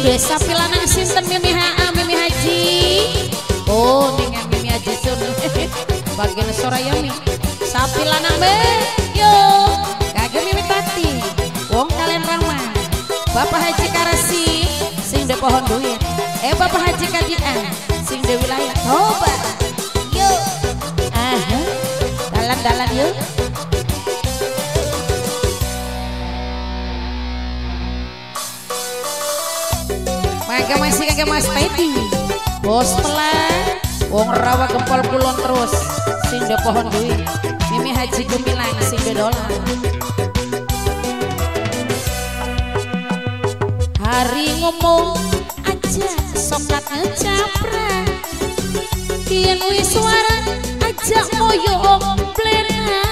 duwe sapi lanang sinten Mimi HA Mimi Haji. Oh dengan Mimi Haji Sun bagian Sorayami sapi lanang be yo kagem Mimi Tati wong kalian ramah Bapak Haji Karasi sing de pohon duit Bapak Haji Kadian sing de wilayah Toba yo aha dalan-dalan yuk. Mangga masih kagak Mas Teddy bos pelan wong rawa gempol kulon terus sing de pohon duit Mimi Haji Gumilang sing de dolar. Hari ngomong aja sokat ngecaprak yen wis suara aja moyong plena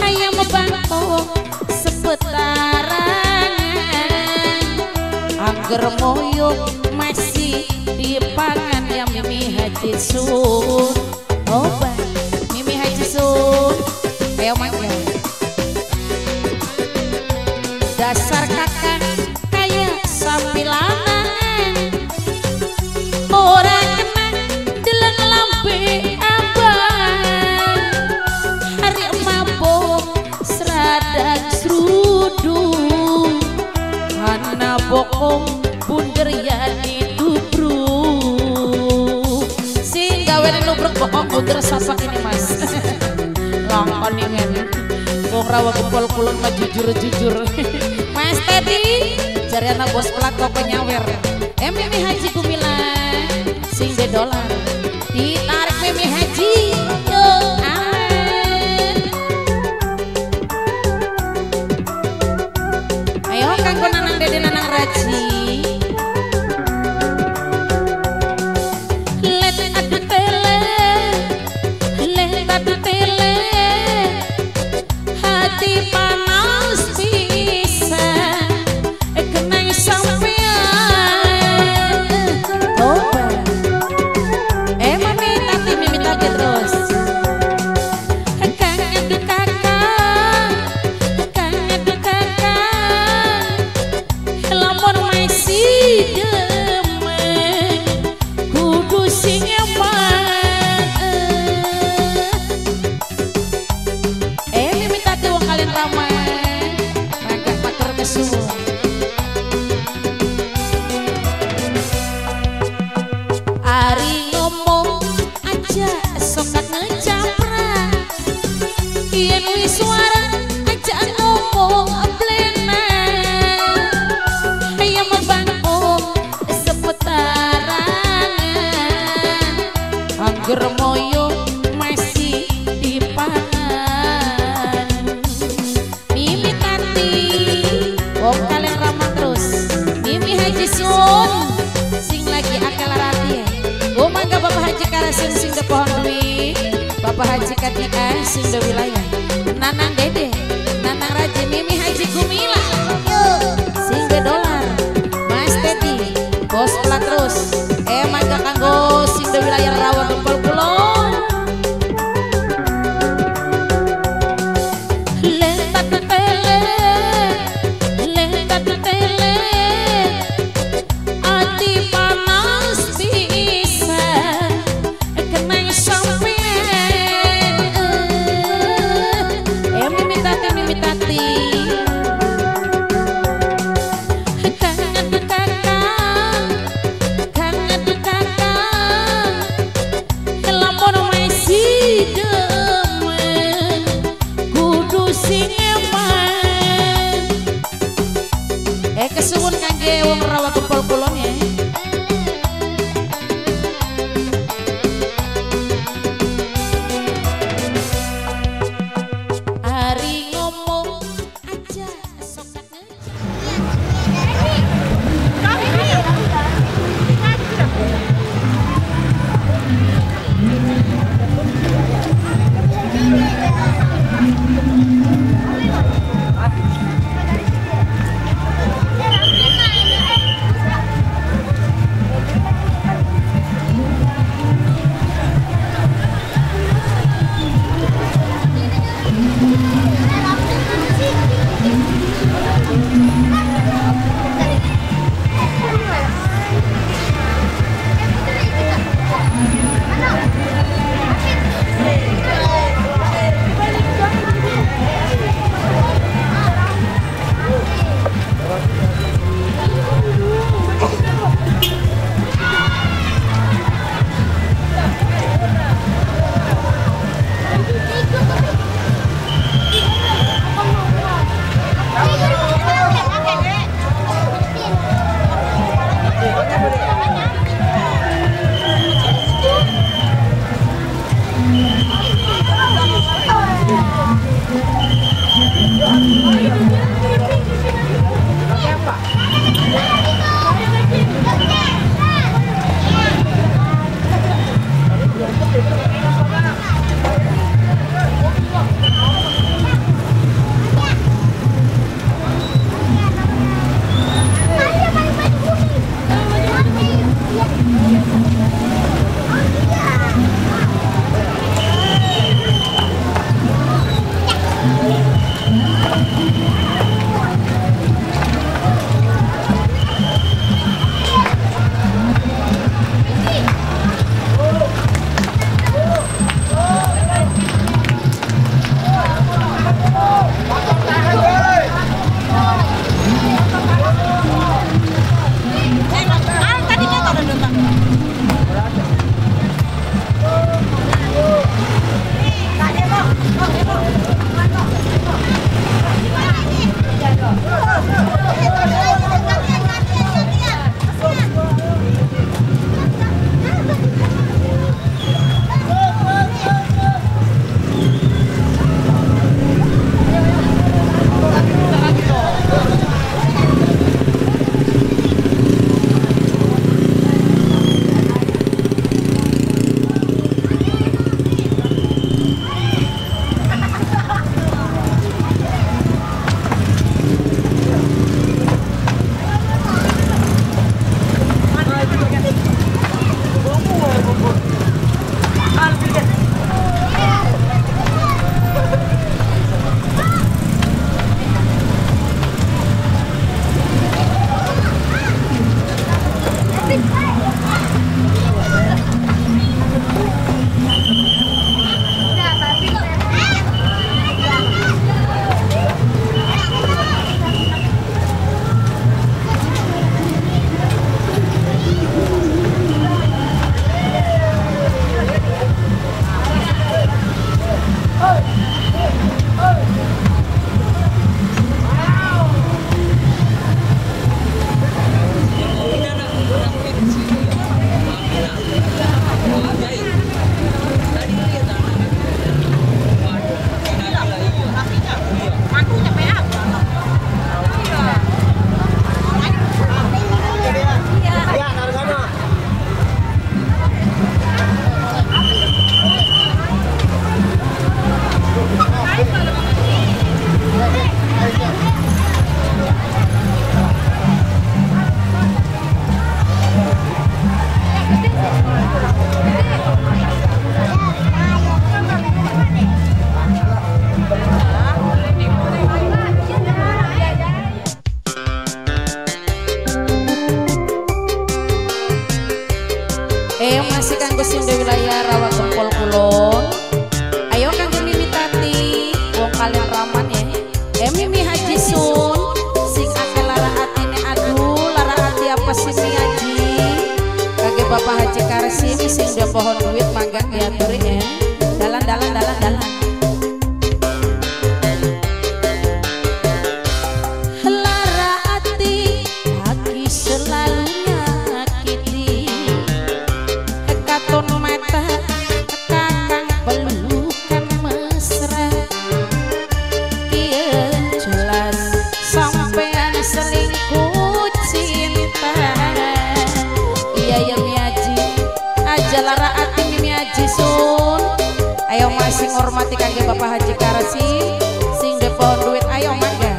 hayang mebangkok sepetarangan angger moyo masih dipangan yang Mimi Haji Sun. Oba Mimi Haji Sun ayo mangga dasar kakak kaya sapi lanang ora kena deleng lambe abang hari mabok seradak srudung ana bokong bunder ya ditubruk sing gawe nubruk bokong bunder sapa ini mas langkon ini wong rawa gempol kulon mah jujur-jujur Mas Teddy jari anak bos pelat kok nyawer Mimi Haji Gumilang sing de dolar ditarik Mimi Haji yo aman. Ayo kanggo Nanang Dede Nanang Raji let adu tele let adu tele hati panas bisa kenang sampean. Oba Mami Tati Mimi Tati terus kang adu kakak kang adu kakak lamun masih demen kudu sing nyaman. Mimi Tati wong kalian ramah mangga matur kesuwun. Ari ngomong aja sokat ngecaprak yen wis suara aja ngomong plena hayang mebangkok sepetarangan angger moyo masih dipangan Mimi Tati wong kalian ramah terus Mimi Haji Sun sing lagi akal rati. Oh mangga Bapak Haji Karasin sing de pohon duit Bapak Haji Kadian sing de wilayah Nanang Dede Nanang Raji Mimi Haji Gumilang sing de dolar Mas Teddy bos pelat terus mangga kanggo sing de wilayah Rawa Gempol Kulon letat tele letat tele ati panas bisa kenang sampean. Mimi Tati Mimi Tati kang adu kakak kang adu kakak lamun masih demen kudu sing eman. Kesuwun kangge wong Rawa Gempol Kulon ya. Ari ngomong aja sokat Masih kanggo sing wilayah Rawa Gempol Kulon. Ayo kanggo Mimi Tati, wong kalian raman ya. Mimi Haji Sun, sing akeh lara atine, aduh lara ati apa sih Mi Haji? Kage Bapak Haji Karsim sing dia pohon duit mangga diaturi ya. Dalan dalan dalan dalan. Lara ati, hati selalu nyakiti. Katon mata kakang pelukan mesra. Kian jelas sampean selingkuh cinta. Iya ya Mi Haji, aja lara ati Mi Haji Sun. Ayo masih ngormati kangge Bapak Haji Karsim sing de pohon duit, ayo mangga.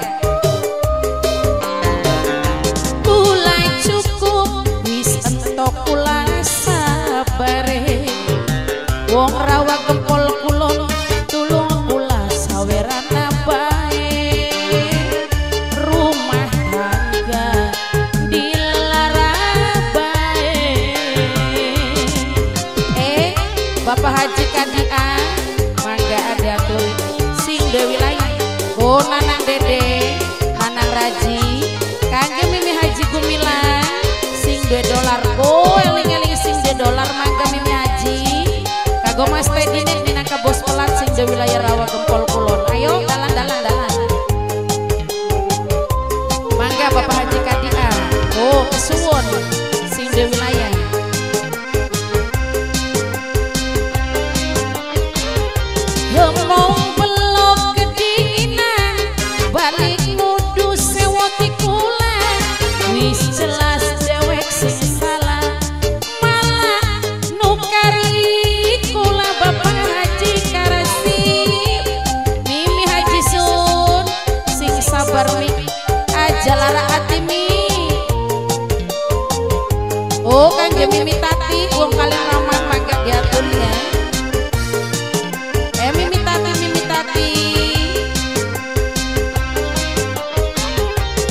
Kula cukup wis entok kula sabare. Wong Rawa Gempol Kulon tulung kula sawerana bae. Rumah tangga dilara bae. Bapak Haji Kadia mangga ada turi sing dewi wilayah. Oh Nanang Dede, Nanang Raji, kangge Mimi Haji Gumilang sing 2 dolar. Oh eling-eling sing 2 dolar mangga Mimi Haji. Kanggo Mas Teddy minangka bos pelat sing di wilayah Rawa Gempol Kulon. Ayo dalan dalan dalan. Mangga Bapak Haji Kadia. Oh kesuwun ati Mi. Oh kangge Mimi Tati wong kalian ramah mangga diatur ya. Mimi Tati, Mimi Tati.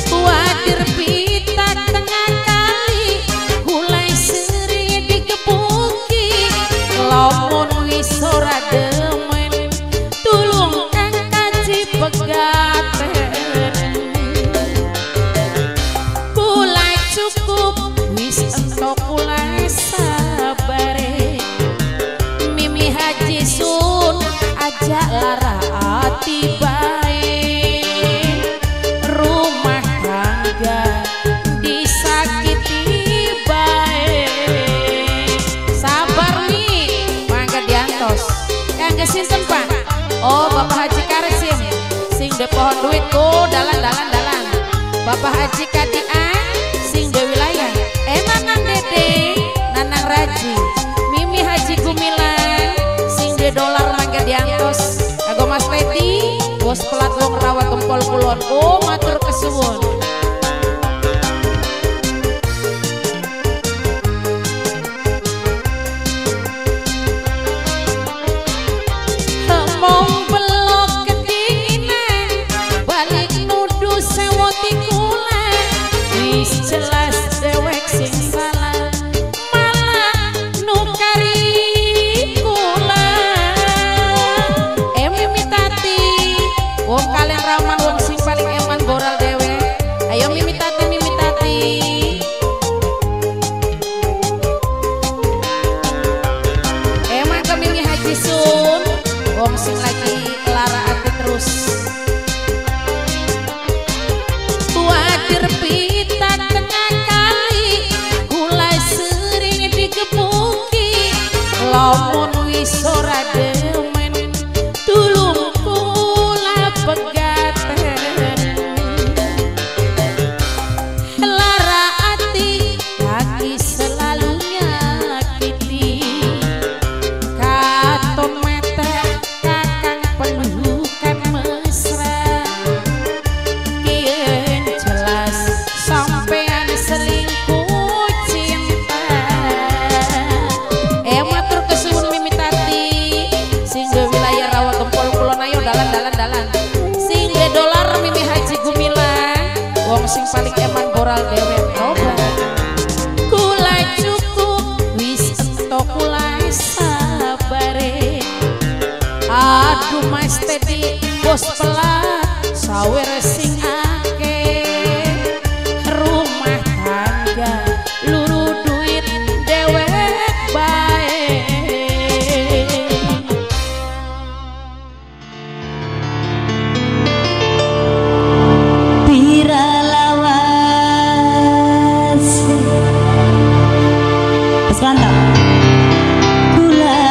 Kuatir pita tengah kali kulai sering digebuki lamun wis ora demen tulung kang kaji pegaten kulai cukup wis entok kulai sabare Mimi Haji Sun aja lara ati bae rumah tangga disakiti bae sabar nih mangga diantos kangge sinten Pak? Oh Bapak Haji Karsim sing de pohon duit oh dalan dalan dalan Bapak Haji Kadian sing de wilayah Nanang Dede Nanang Raji Mimi Haji Gumilang sing de dolar mangga diantos kanggo Mas Leti bos pelat wong rawa gempol kulon oh matur kesuwun. Mong belok kedinginan balik nuduh sewoti kula wis jelas dewek sing salah malah nukari kula. Mimi Tati wong kalian raman wong sing paling eman boral dewe ayo Mimi Tati, Mimi Tati. Emang ke Mimi Haji Sun wong sing lagi lara ati terus kuatir pita tengah kali kulai sering digebuki lamun wis ora demen tulung kula pegaten lara ati kaki selalu nyakiti katon mata kakang pelukan mesra kian jelas sampean selingkuh cinta. Matur kesuwun Mimi Tati sing de wilayah Rawa Gempol Kulon ayo dalan dalan dalan sing de dolar Mimi Haji Gumilang wong sing paling eman boral dewek tobat kula cukup wis entok kula sabare aduh Mas Teddy bos pelat sawer sing akeh rumah tangga luru duit dewek bae. Pira lawas wis mantap kula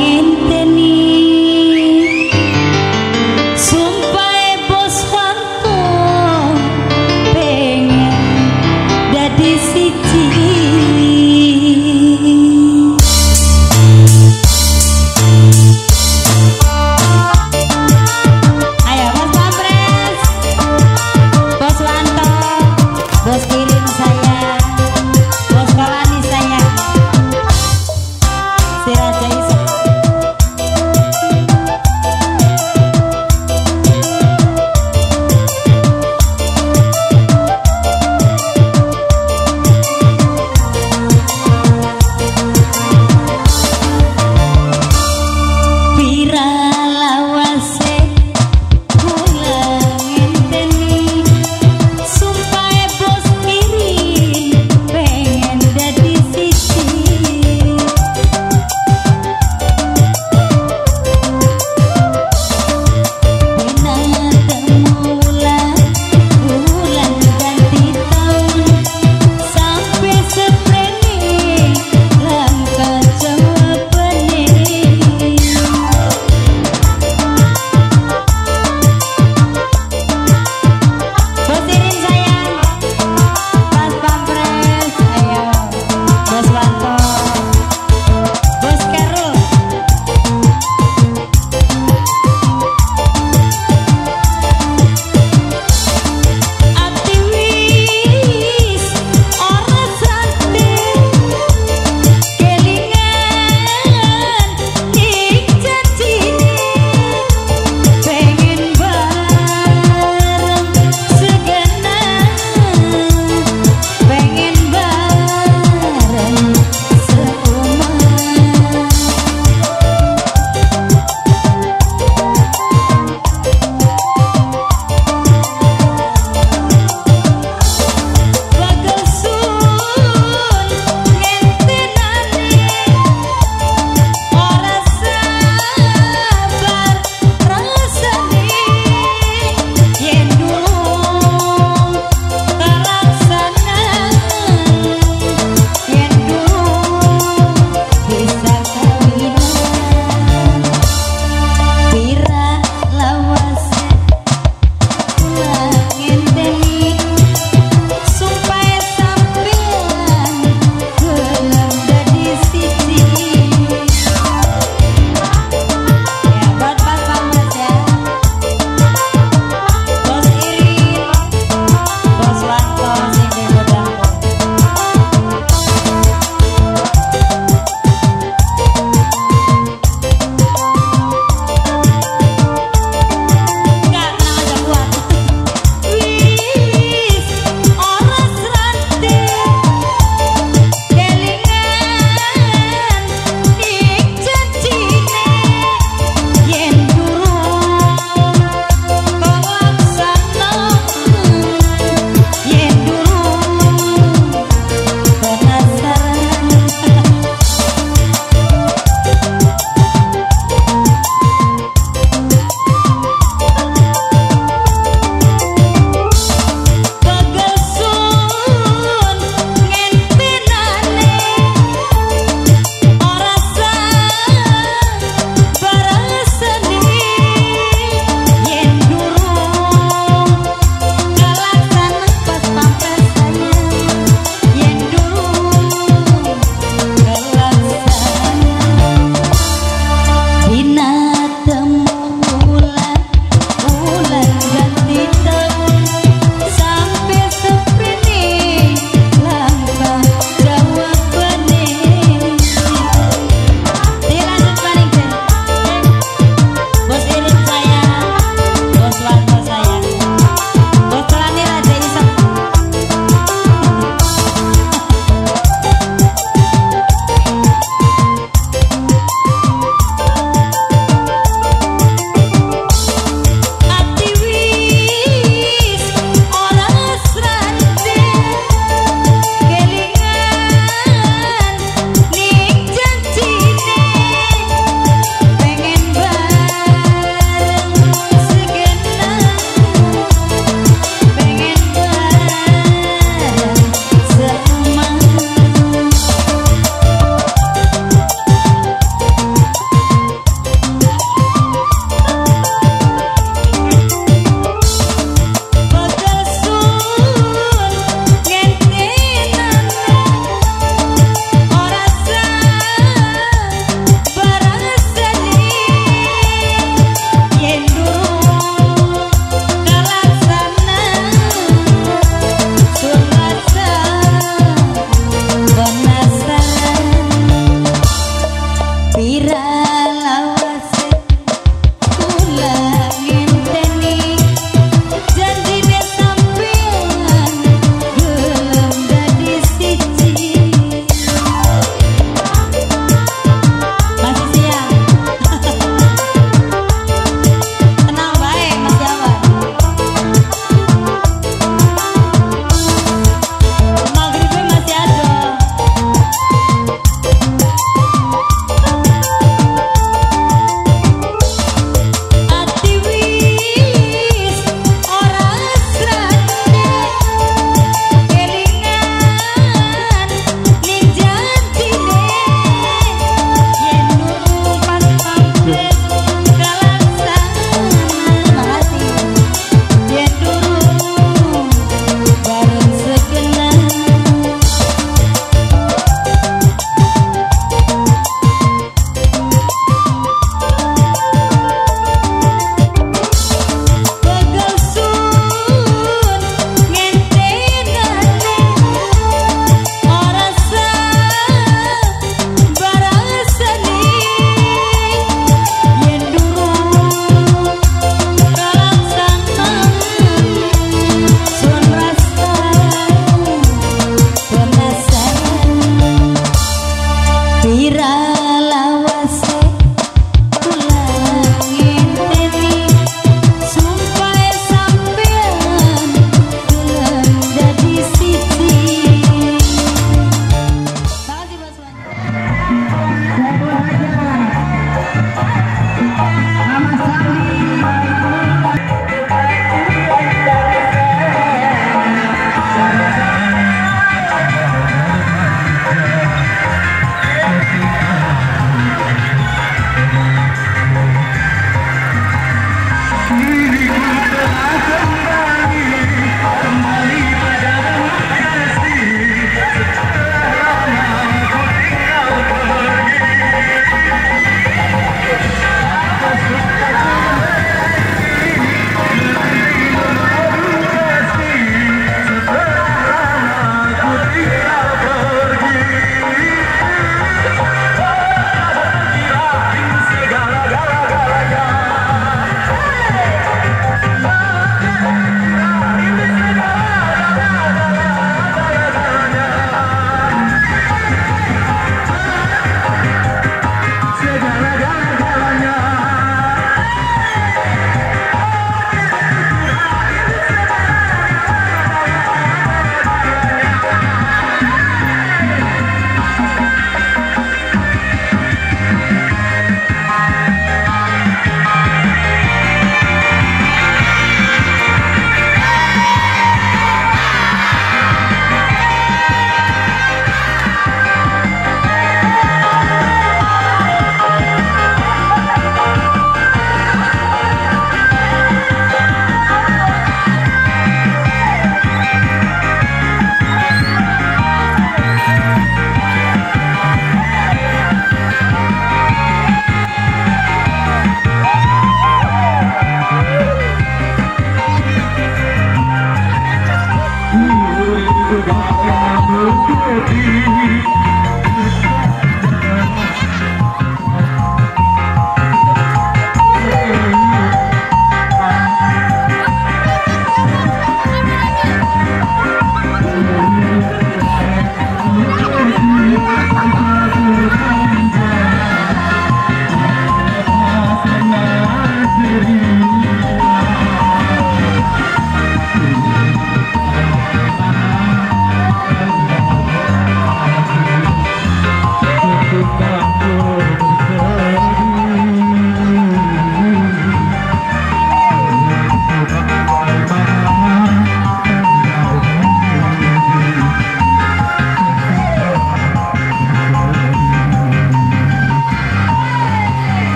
ngenteni sumpah bos Fanto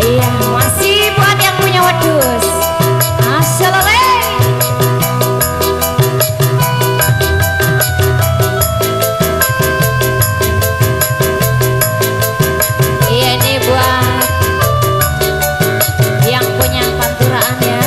Iya, masih buat yang punya wedhus. Asalale. Iya, ini buat yang punya panturaan ya.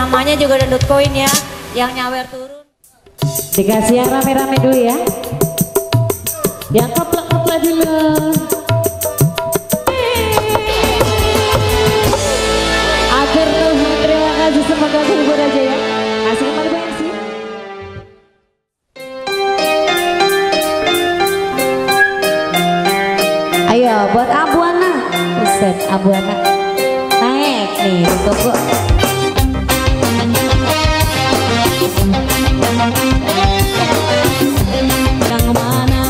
Namanya juga dangdut koin ya, yang nyawer turun. Dikasih yang rame-rame dulu ya. Yang koplak-koplak dulu. Akhir Tuhan, terima kasih, semoga terhibur aja ya. Kasih kembali banyak sih. Ayo buat Abuana, Buset, Abuana naik nih, tunggu. Yang mana?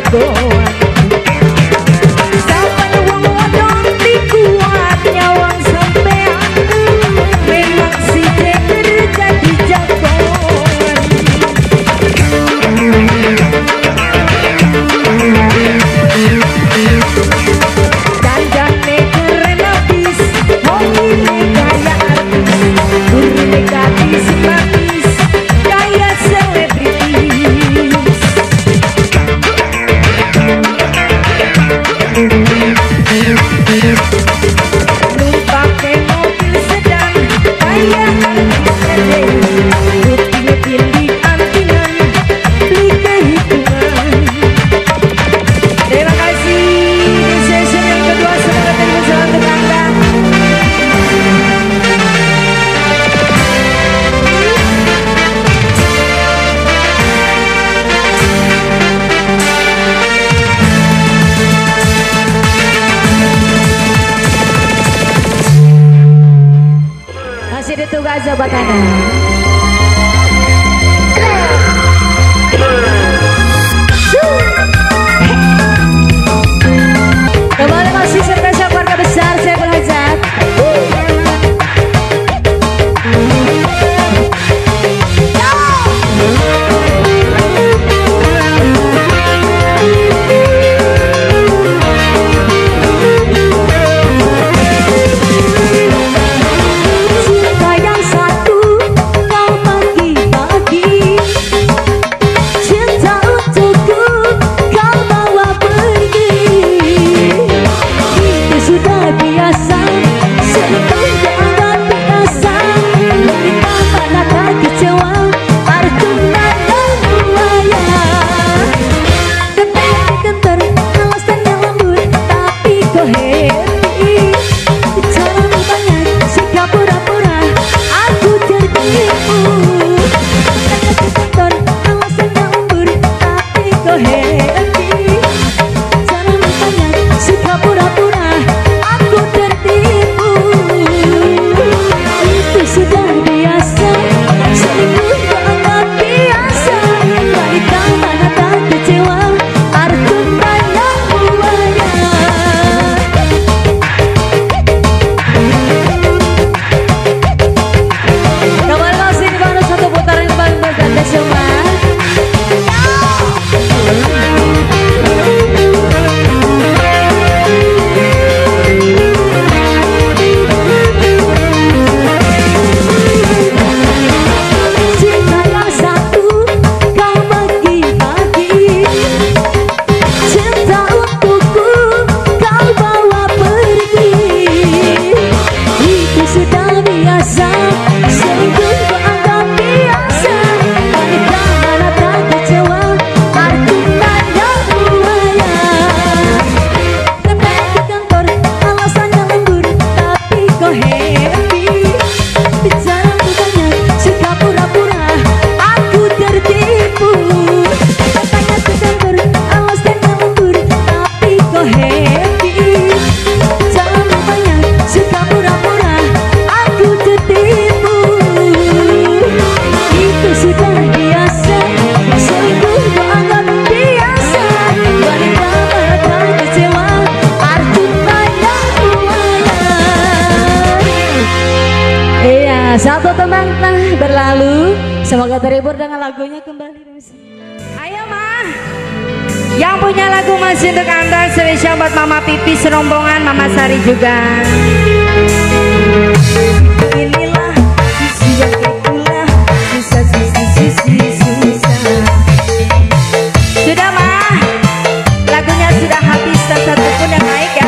jagoan. Saben wong wadon kuat nyawang sampean, memang si ceker jadi jagoan. Dandane keren abis, wong ini kaya artis, burine gadis manis kaya selebritis. Numpake mobil sedan kaya artis gede, rutine pilih antingan, beli kehitungan. Terima kasih di session yang kedua, semoga terima untuk Anda. Masih ditunggu aja buat Anda. Kembali masih spesial keluarga besar Saiful Hajat. Cinta yang satu kau bagi-bagi, cinta untukku kau bawa pergi. Itu sudah biasa, selingkuh dianggap biasa. Wanita mana tak kecewa, Arjuna dan buaya. Gentar-gentar, alasannya lembut, tapi kau happy. Bicaramu banyak, sikap pura-pura, aku tertipu. Gentar-gentar, alasannya lembut, tapi kau happy. Bicaramu banyak, sikap pura-pura, aku tertipu. Itu sudah biasa, selingkuh dianggap biasa. Wanita mana tak kecewa, Arjuna yang buaya. Kembali masih di bonus satu putaran kembali buat Anda semua. Cinta yang satu kau bagi-bagi, cinta untukku kau bawa pergi. Itu sudah biasa, selingkuh dianggap biasa. Wanita mana tak kecewa, Arjuna yang buaya. Ketek di kantor, alasannya lembur, tapi kau happy. Bicaramu banyak, sikap pura-pura, aku tertipu. Katanya ke kantor, alasannya lembur, tapi kau happy. Bicaramu banyak, sikap pura-pura, aku tertipu. Itu sudah biasa, selingkuh dianggap biasa. Wanita mana tak kecewa, Arjuna yang buaya. Iya, satu tembang telah berlalu. Semoga terhibur dengan lagunya kembali. Ayo Ma, yang punya lagu masih untuk Anda, spesial buat Mama Pipi serombongan, Mama Sari juga. Inilah sisi yang itulah, susah sisi sisi susah. Sudah Ma, lagunya sudah habis dan satu pun yang naik ya.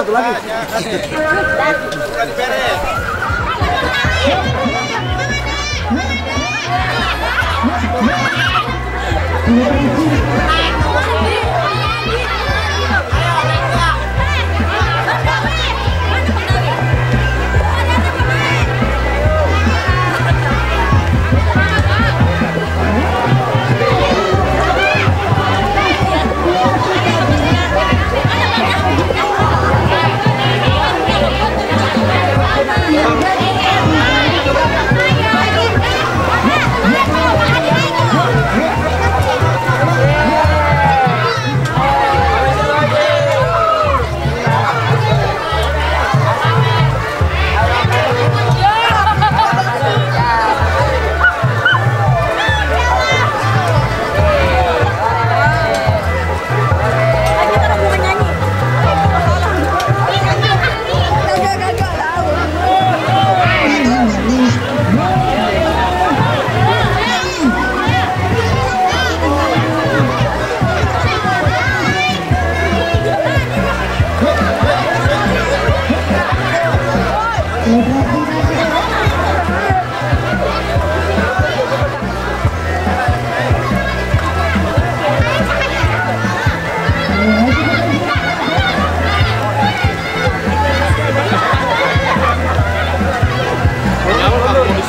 Satu lagi.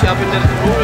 Siapin dari sebelumnya.